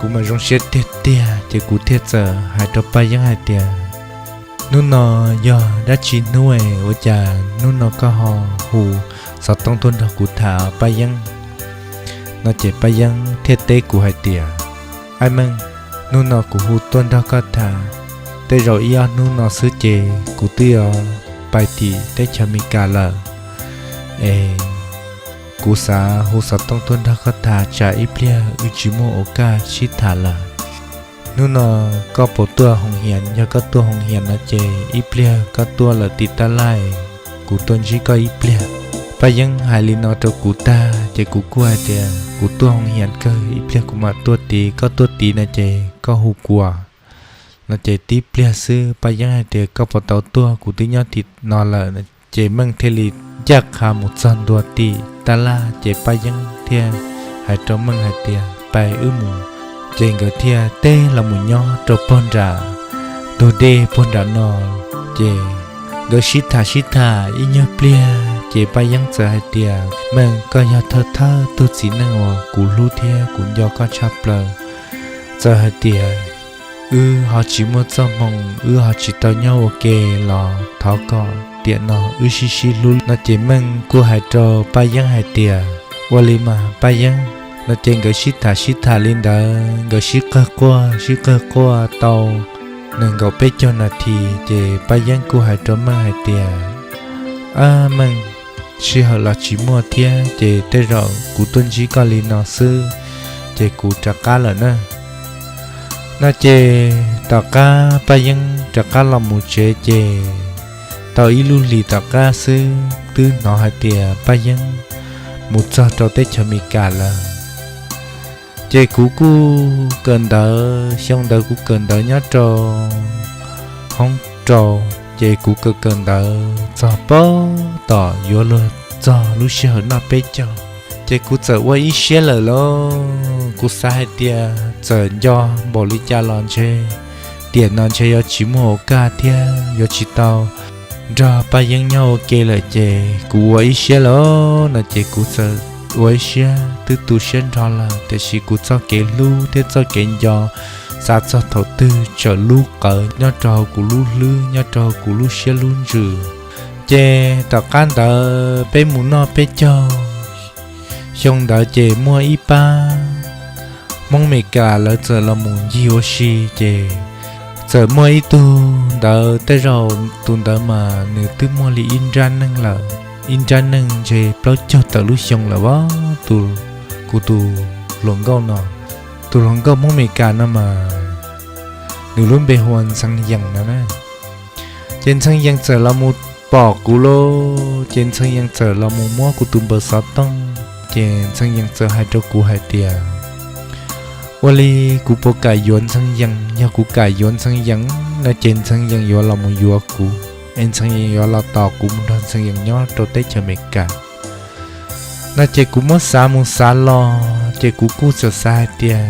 Kuv mas zoo siab tiag tiag ces kuv thiaj txawm hais rau Paj Yeeb hais tias, hnub no yog dab tsi hnub es ua cas hnub no koj ho hu xov tooj tuaj nrog kuv tham Paj Yeeb? No ces Paj Yeeb thiaj teb kuv hais tias, ab Meej, hnub no kuv hu tuaj nrog koj tham, tej zaum ib ob hnub no xwb ces kuv twb yuav pais tim teb chaws Amelikas lawm. Es kuv xav hu xov tooj tuaj nrog koj tham tsam ib pliag wb tsis muaj ua kaj sib tham lawm. Hnub no koj puas tuaj hoos hias? Yog koj tuaj hoos hias no ces ib pliag koj tuaj lawm tim tab laj, kuv tuaj ntsib koj ib pliag. Paj Yeeb hais li no rau kuv tag ces kuv kuj hais tias kuv tuaj hoos hias kawg, ib pliag kuv mam tuaj tid, koj tuaj tid no ces koj hu kuv. No ces tib pliag xwb Paj Yeeb hais tias, koj puas tau tuaj, kuv twb nyob tim no lawm. Ces Meej thiaj li ncaj qha mus txog ntua tim tab laj ces Paj Yeeb thiaj hais rau Meej hais tias, pais wb mus. Ces nkawd thiaj teb los mus nyob rau puag nram ntug dej puag nram no. Ces nkawd sib tham sib tham ib nyuag pliag ces Paj Yeeb txawm hais tias, Meej, koj yog thawj thawj tug txiv neej uas kuv hlub thiab kuv nco koj tshaj plaws. Txawm hais tias wb ho tsis muaj txoj hmoo, wb ho tsis tau nyob ua ke los thov kom tiam no wb sib sib hlub. No ces Meej kuj hais rau Paj Yeeb hais tias, ua li mas Paj Yeeb. No ces nkawd sib tham sib tham li ntawd, nkawd sib qawg quaj sib qawg quaj tau nees nkaum peb caug nas this ces Paj Yeeb kuj hais rau Meej hais tias, Ab Meej, sij hawm los tsis muaj thiab ces tej zaum kuv tuaj ntsib koj li no xwb ces kuv rov qab lawm na. No ces tom qab Paj Yeeb rov qab los mus tsev ces tau ib lub hlis tom qab xwb twb hnov hais tias Paj Yeeb mus txog rau teb chaws Amelikas lawm. Ces kuv kuj kawm ntawv, xyoo ntawd kuv kawm ntawv nyob rau hoob rau, ces kuv kawm kawm ntawv txog pab tom yuav luag txog lub sij hawm noj peb caug, ces kuv txawm ua ib siab lawm lauj. Kuv xav hais tias txawm nco npaum li cas los ntshe tiam no ntshe yuav tsis muaj ua kaj thiab yuav tsis tau nrog Paj Yeeb nyob ua ke lawm ces kuv ua ib siab lawm no ces kuv txawm ua ib siab twb tu siab nrho lawm tiam sis kuv txoj kev hlub thiab txoj kev nco xav txog thaum twg txawm lub qawv nyob rau hauv kuv lub hlwb nyob rau hauv kuv lub siab lub ntsws. Ces tom qab ntawd peb mus noj peb caug, xyoo ntawd ces muaj ib pab Hmoob Amelikas lawv txawm los mus ncig ua si ces txawm muaj ib tug ntawd tej zaum tus ntawd mas nws twb muaj li ib nrab neej lawm, ib nrab neej ntshe plaub caug tawm lub xyoo lawm as tus, kuv tus hluas nkauj no, tus hluas nkauj Hmoob Amelikas no mas nws lub npe hu ua Ntxhee Yees no na. Ces Ntxhee Yees txawm los mus pom kuv lauj, ces Ntxhee Yees txawm los mus muab kuv tus npawb xov tooj, ces Ntxhee Yees txawm hais rau kuv hais tias, ua li kuv puas kam yuav Ntxhee Yees, yog kuv kam yuav Ntxhee Yees no ces Ntxhee Yees yuav los mus yuav kuv, es Ntxhee Yees yuav los tos kuv mus nrog Ntxhee Yees nyob rau teb chaws Amelikas. No ces kuv muab xav mus xav los ces kuv kuj txawm xav hais tias,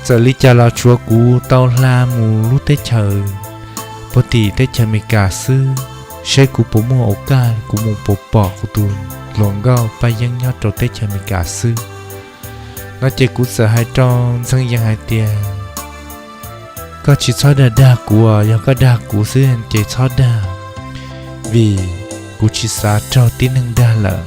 txawm li cas los tsuav kuv tau hla mus lub teb chaws puag tim teb chaws Amelikas xwb, seb kuv puas muaj ua kaj kuv mus puas pom kuv tus hluas nkauj Paj Yeeb nyob rau teb chaws Amelikas xwb. No ces kuv txawm hais rau Ntxhee Yees hais tias, koj tsis txhob dag dag kuv, yog koj dag kuv xwb ces txhob dag, vim kuv tsis xav raug tib neeg dag lawm.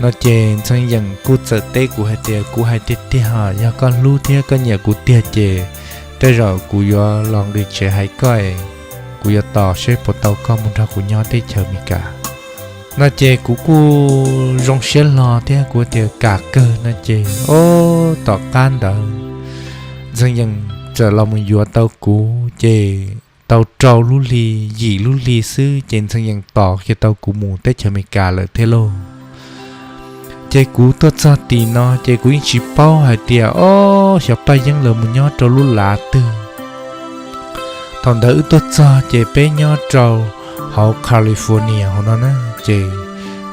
No ces Ntxhee Yees kuj txawm teb kuv hais tias, kuv hais tiag tiag os, yog koj hlub thiab koj nyiam kuv tiag ces tej zaum kuv yuav los nqis tsev hais koj es kuv yuav tos seb puas tau koj mus nrog kuv nyob teb chaws Amelikas. No ces kuv kuj zoo siab hlo thiab kuv tias kam kawg no ces, o, tom qab ntawd Ntxhee Yees txawm los mus yuav tau kuv ces tau rau lub hli, yim lub hli xwb ces Ntxhee Yees tos kiag tau kuv mus teb chaws Amelikas lawm thiab lauj. Ces kuv tuaj txog tim no ces kuv yeej tsis paub hais tias, o, xyov Paj Yeeb lawv mus nyob rau lub lav twg. Thaum ntawd wb tuaj txog ces peb nyob rau hauv California hauv no na, ces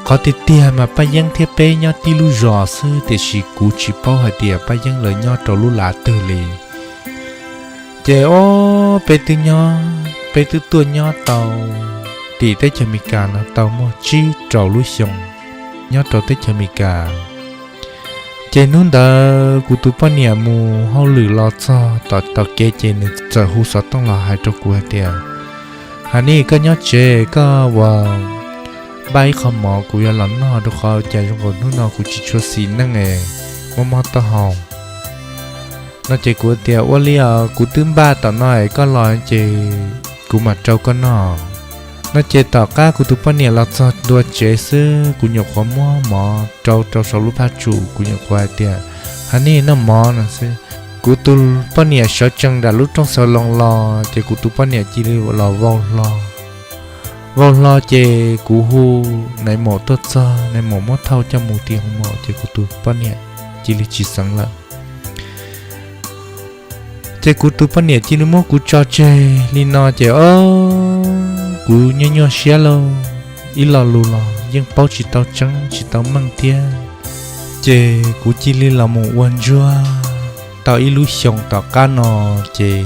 qhov tiag tiag mas Paj Yeeb thiab peb nyob tib lub zos xwb tiam sis kuv tsis paub hais tias Paj Yeeb lawv nyob rau lub lav twg li. Ces o, peb twb nyob, peb twb tuaj nyob tau tim teb chaws Amelikas no tau muaj tsib rau lub xyoo nyob rau teb chaws Amelikas. Ces hnub ntawd kuv tus poj niam mus hauj lwm los txog tom kev ces nws txawm hu xov tooj los hais rau kuv hais tias, Hanis, koj nyob tsev koj ua npaj ib qho mov kuv yuav los noj, rau qhov cas zoo nkaus hnub no kuv tsis tshua xis neej es mob mob taub hau. No ces kuv tias, Ua li os, kuv twb npaj tom no es koj los ces kuv mam rau koj noj. No ces tom qab kuv tus poj niam los txog ntua tsev xwb kuv nyuam qhuav muab mov rau rau saum lub phaj tsum, kuv nyuam qhuav hais tias, Hanis, noj mov no xwb. Kuv tus poj niam sawv tsees nram lub rooj xov loos los ces kuv tus poj niam cia li los vau hlo. Vau hlo ces kuv hu nais maum tuaj txog, nais maum muab thauj coj mus tim hoo maum ces kuv tus poj niam cia li tsis xeev lawm. Ces kuv tus poj niam cia li muab kuv tso tseg li no ces o, kuv nyuaj nyuaj siab lauj, ib lo lus los yeej paub tsis tau tseeb tsis tau meej thiab. Ces kuv cia li los mus ua ntsuag tau ib lub xyoos tom qab no ces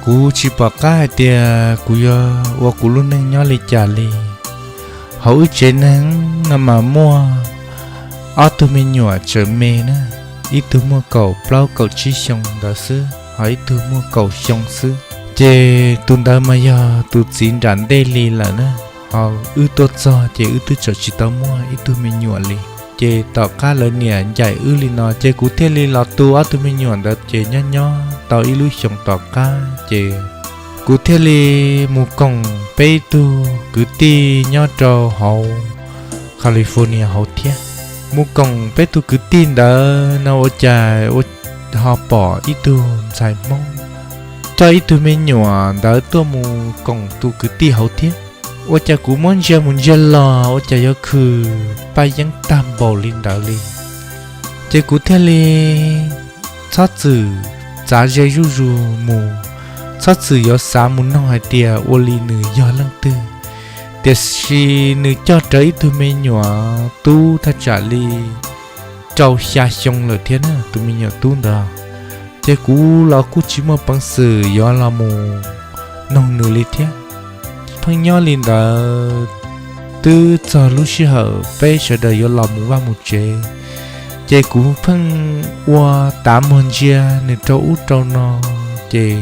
kuv tsis pom qab hais tias kuv yuav ua kuv lub neej nyob li cas li. Hauv wb tsev neeg no mas muaj ob tug me nyuam tseem me na, ib tug muaj kaum plaub kaum tsib xyoo ntawd xwb, ho ib tug muaj kaum xyoo xwb. Ces tus ntawd mas yog tus txiv nram ntej li lawm na, ho wb tuaj txog ces wb twb tseem tsis tau muaj ib tug me nyuam li. ces tom qab lawv niam ncaim wb li no ces kuv thiaj li los tu ob tug me nyuam ntawd ces nyob nyob tau ib lub xyoos tom qab ces kuv thiaj li mus koom peb tug kwv tij nyob rau hauv California hauv thiab. Mus koom peb tug kwv tij ntawd no ua cas ua ho pom ib tug ntxhais Hmoob coj ib tug me nyuam ntawd tuaj mus koom tus kwv tij hauv thiab. Ua cas kuv muab ntsia mus ntsia los ua cas yuav khwm Paj Yeeb tag npaum li ntawd li. Ces kuv thiaj li txhob txwm txav ze zuj zus mus, txhob txwm yuav xav mus noog hais tias ua li nws yog leej twg. Tiam sis nws coj rawv ib tug me nyuam tub thaj tsam li rau xya xyoo lawm thiab na, tus me nyuam tub ntawd. Ces kuv los kuj tsis muaj peev xwm yuav los mus noog nws li thiab. Pheej nyob li ntawd twb txog lub sij hawm peb sawv daws yuav los mus vaj mus tsev, ces kuv pheej ua tav muag ntsia nws rau ub rau no, ces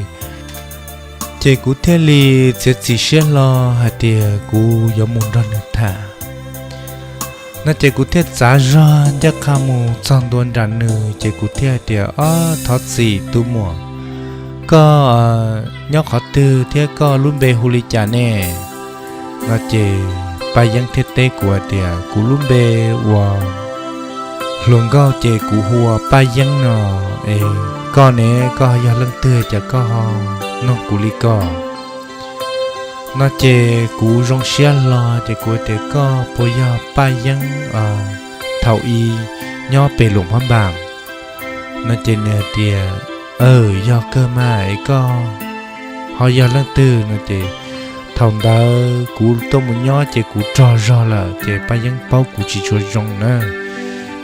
ces kuv thiaj li txiav txim siab hlo hais tias kuv yuav mus nrog nws tham no ces kuv thiaj txav zog ncaj qha mus txog ntua nram nws ces kuv thiaj hais tias, Ob, thov txim tus muam, koj nyob qhov twg thiab koj lub npe hu li cas ne? No ces Paj Yeeb thiaj teb kuv hais tias, Kuv lub npe ua hluas nkauj ces kuv hu ua Paj Yeeb no. Es koj ne, koj yog leej twg cas koj ho noog kuv li ko? No ces kuv zoo siab hlo ces kuv tias, Koj puas yog Paj Yeeb thaum i nyob pem Luam Phab Npas? No ces nws tias, Aw, yog kawg mas, es koj ho yog leej twg? No ces thaum ntawd kuv tuaj mus nyob ces kuv rog zog lawm ces Paj Yeeb paub kuv tsis tshua zoo na.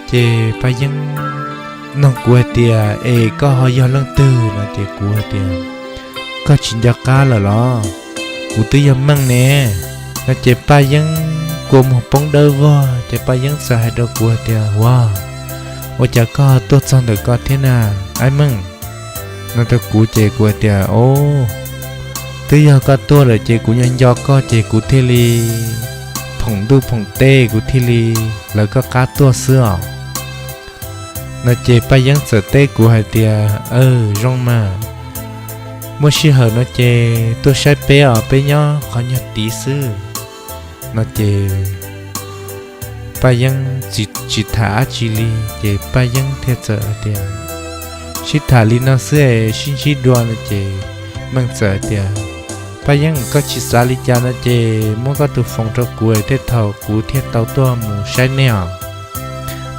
Ces Paj Yeeb noog kuv hais tias, Es koj ho yog leej twg? No ces kuv hais tias, Koj tsis nco qab lawm los? Kuv twb yog Meej ne. No ces Paj Yeeb kua muag poob dawb vog ces Paj Yeeb txawm hais rau kuv hais tias, Ua, ua cas koj tuaj txog ntawm ko thiab na, Aib Meej? No rau kuv ces kuv hais tias, O, twb yog koj tuaj lawm ces kuv nyob nco koj ces kuv thiaj li phoom ntuj phoom teb, kuv thiaj li lawv koj qab tuaj xwb os. No ces Paj Yeeb txawm teb kuv hais tias, Aw, zoo mas, muaj sij hawm no ces tuaj saib peb os, peb nyob qhov nyuag tid xwb. No ces Paj Yeeb tsis tham dab tsi li ces Paj Yeeb thiaj txawm hais tias, Sib tham li no xwb es sib ntsib dua. No ces Meej txawm hais tias, Paj Yeeb, koj tsis xav li cas no ces muab koj tus foos rau kuv tej thaum kuv thiaj tau tuaj mus saib nej os.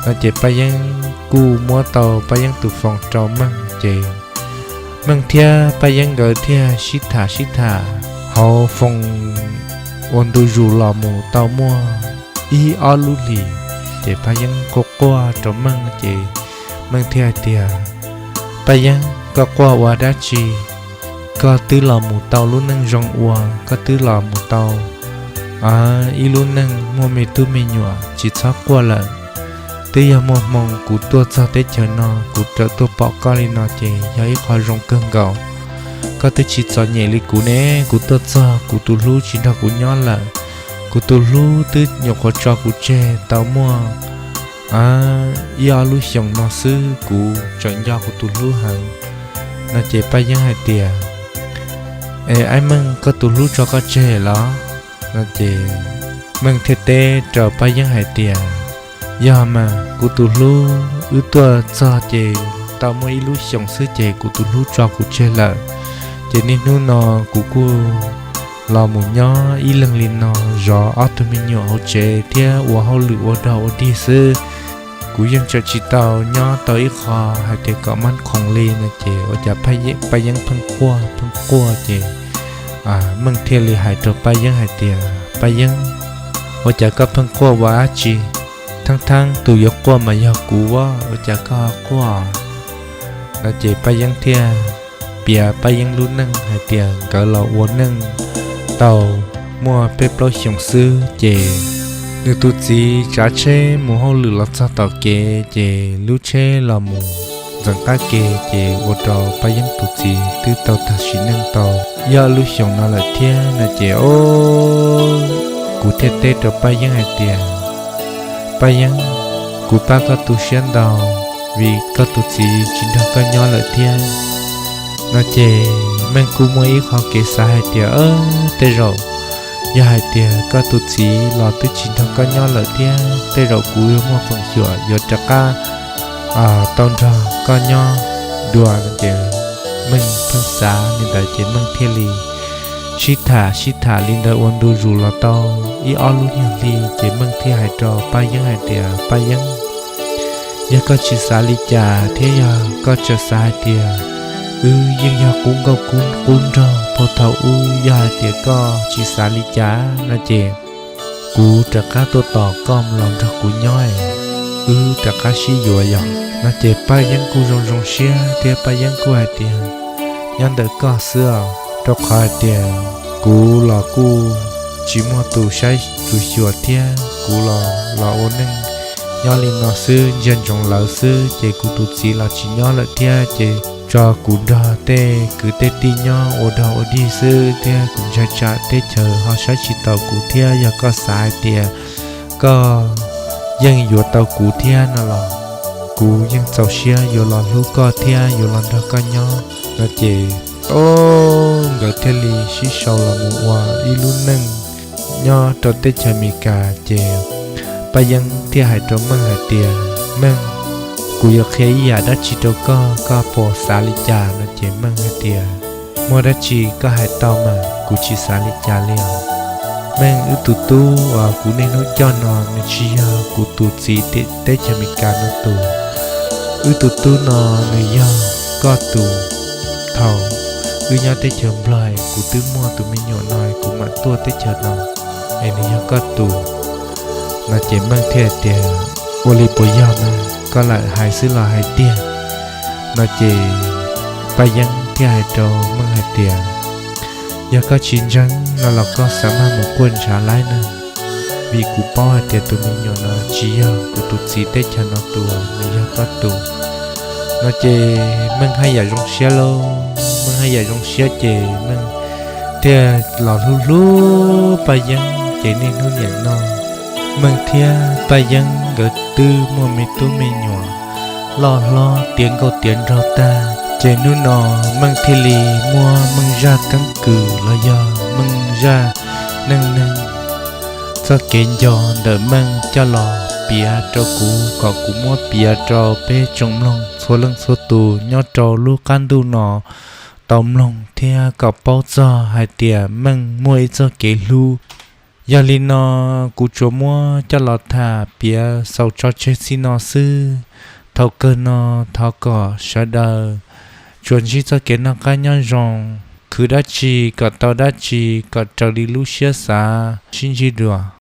No ces Paj Yeeb kuj muab tau Paj Yeeb tus foos rau Meej ces Meej thiab Paj Yeeb nkawd thiaj sib tham sib tham hauv foos ua ntu zus los mus tau muaj ib ob lub hlis ces Paj Yeeb quaj quaj rau Meej ces Meej thiaj hais tias, Paj Yeeb, koj quaj ua dab tsi? Koj twb los mus tau lub neej zoo ua, koj twb los mus tau ib lub neej muaj me tub me nyuam, tsis txhob quaj lawm. Twb yog muaj hmoo kuv tuaj txog teb chaws no, kuv tawm tuaj pom koj li no ces yog ib qho zoo kawg nkaus. Koj twb tsis txom nyem li kuv ne, kuv tuaj txog kuv tus hlub tsis nrog kuv nyob lawm. Kuv tus hlub twb nyuam qhuav tso kuv tseg tau muaj ib ob lub xyoos no xwb, kuv tseem nco kuv tus hlub heev. No ces Paj Yeeb hais tias, Es Aib Meej, koj tus hlub tso koj tseg los? No ces Meej thiaj teb rau Paj Yeeb hais tias, Yog mas, kuv tus hlub, wb tuaj txog ces tau muaj ib lub xyoos xwb ces kuv tus hlub tso kuv tseg lawm. Ces niaj hnub no kuv kuj los mus nyob ib leeg li no, zov ob tug me nyuam hauv tsev thiab ua hauj lwm ua dog ua dig xwb. Kuv yeej tseem tsis tau nyob tau ib qho hais tias kom mab khoom li no ces ua cas Paj Yeeb pheej quaj pheej quaj ces Meej thiaj li hais rau Paj Yeeb hais tias, Paj Yeeb, ua cas koj pheej quaj ua dab tsi? Thaab thaab tus yuav quaj mas yog kuv, ua cas koj quaj? No ces Paj Yeeb thiaj piav Paj Yeeb lub neej hais tias nkawd los ua neej tau muaj peb plaub xyoos xwb ces nws tus txiv tsav tsheb mus hauj lwm los txog tom kev ces lub tsheb los mus ntxeev qab ke ces ua rau Paj Yeeb tus txiv twb tau tag sim neej tau ib ob lub xyoos no lawm thiab no ces o, kuv thiaj teb rau Paj Yeeb hais tias, Paj Yeeb, kuv pab koj tu siab ntau, vim koj tus txiv tsis nrog koj nyob lawm thiab. No ces Meej kuj muaj ib qho kev xav hais tias tej zaum yog hais tias koj tus txiv los twb tsis nrog koj nyob lawm thiab, tej zaum kuv yuav muaj feem xyuam yuav rov qab tau nrog koj nyob dua no ces Meej pheej xav li ntawd ces Meej thiaj li sib tham sib tham li ntawd ua ntu zus los tau ib ob lub nyuag hli ces Meej thiaj hais rau Paj Yeeb hais tias, Paj Yeeb, yog koj tsis xav li cas thiab yog koj tseem xav hais tias wb yeej yog qub nkauj qub nraug puag thaum ub, yog hais tias koj tsis xav li cas no ces kuv rov qab tuaj tos koj los nrog kuv nyob, wb rov qab sib yuav yom. No ces Paj Yeeb kuj zoo zoo siab thiab Paj Yeeb kuj hais tias, Nyob ntawm koj xwb os, rau qhov hais tias kuv los kuj tsis muaj tus saib tus xyuas thiab, kuv los los ua neej nyob li no xwb ntsia ntsoov lawv xwb ces kuv tus txiv los tsis nyob lawm thiab ces tso kuv nrog tej kwv tej tij nyob ua dog ua dig xwb thiab kuv ntshai tsam teb chaws ho saib tsis taus kuv thiab. Yog koj xav hais tias koj yeej yuav tau kuv thiab no los kuv yeej txaus siab yuav los hlub koj thiab yuav los nrog koj nyob no ces, o, nkawd thiaj li sib sau los mus ua ib lub neej nyob rau teb chaws Amelikas ces Paj Yeeb thiaj hais rau Meej hais tias, Meej, kuv yuav qhia ib yam dab tsi rau koj, koj puas xav li cas no ces Meej hais tias, Muaj dab tsi koj hais tau mas, kuv tsis xav li cas li os. Meej, wb tus tub uas kuv niaj hnub coj no nws tsis yog kuv tus txiv teb chaws Amelikas no tus. Wb tus tub no nws yog koj tus. Thaum wb nyob teb chaws Nplog kuv twb muaj tus me nyuam no kuv mam tuaj teb chaws no es nws yog koj tus. No ces Meej thiaj tias, Ua li puas yog mas, koj lam hais xwb los hais tiag? No ces Paj Yeeb thiaj hais rau Meej hais tias, Yog koj tsis ntseeg no los koj xav maj mus quaj ntshav laib na, vim kuv paub hais tias tus me nyuam no tsis yog kuv tus txiv teb chaws no tus, nws yog koj tus. No ces Meej haj yam zoo siab lauj, Meej haj yam zoo siab ces Meej thiaj los hlub hlub Paj Yeeb ces niaj hnub niam no Meej thiab Paj Yeeb nkawd twb muaj me tub me nyuam loj hlob tiav nkauj tiav nraug tag ces hnub no Meej thiaj li muab Meej zaj keeb kwm los yog Meej zaj neej neeg, txoj kev nco ntawm Meej coj los piav rau kuv kom kuv muab piav rau peb tsoom mloog txhua leej txhua tus nyob rau lub qab ntuj no tau mloog thiab kom paub txog hais tias Meej muaj ib txoj kev hlub. Yog li no kuv tsuas muab coj los tham piav xaus tso tseg txij no xwb. Thaum kawg no thov kom sawv daws tsuas ntsib txoj kev noj qab nyob zoo, khwv dab tsi kom tau dab tsi kom raws li lub siab xav, sib ntsib dua.